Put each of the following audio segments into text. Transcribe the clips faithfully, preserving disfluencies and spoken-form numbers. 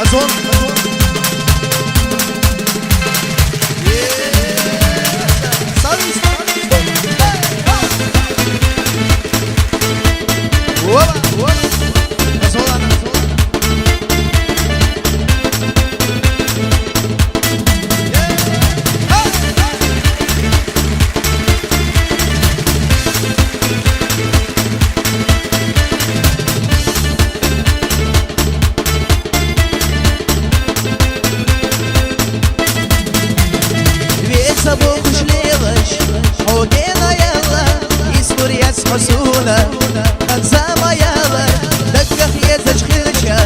Азон. Сау болуңуз. Опа, опа. Азон, азон. ВецӀа бохуш лелаш, хьо генаяла, исбур яц хьо суна, ханзамаяла, даггахь езаш хилча,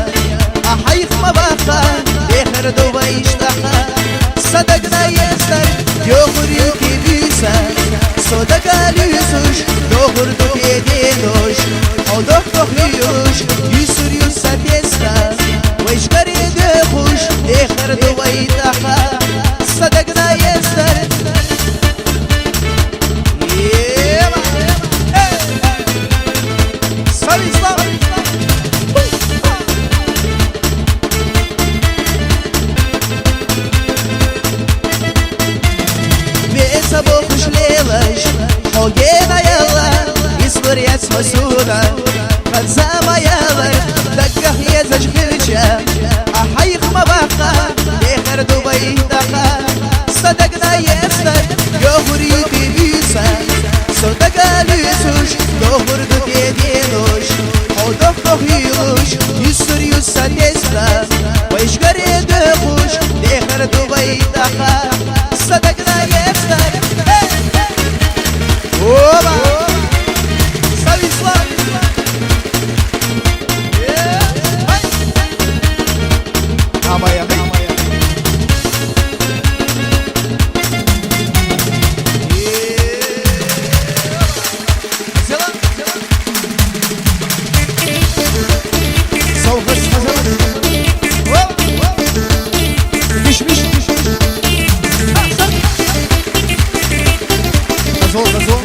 ахьайх ма баккха, дехар ду вай иштӀаха. Са дагна естар, йохур ю кибиса, со дага луьзуш, дохур ду бедедош, хьо дохкох луьйуш, юсур ю са тесна, вай шкаре дехуш, дехар ду вай тӀаха. Са дагна естар. Ева! Э! Савислав! ВецӀа бохуш лелаш, хьо генаяла, исбур яц хьо суна, ханзамаяла, даггахь езаш хилча, ахьайх ма баккха, дехар ду вай тӀаха. Са дагна естар, йохур ю кибиса, со дага луьзуш, дохур ду бедедош, хьо дохкох луьйуш, юсур ю са тесна, вай шкаре дехуш, дехар ду вай тӀаха. Са дагна естар. Э! Опа! Савислав! Э! Ай! Амая. Э! Савгъат, савгъат. Миш, миш, миш, миш. Газо, газо.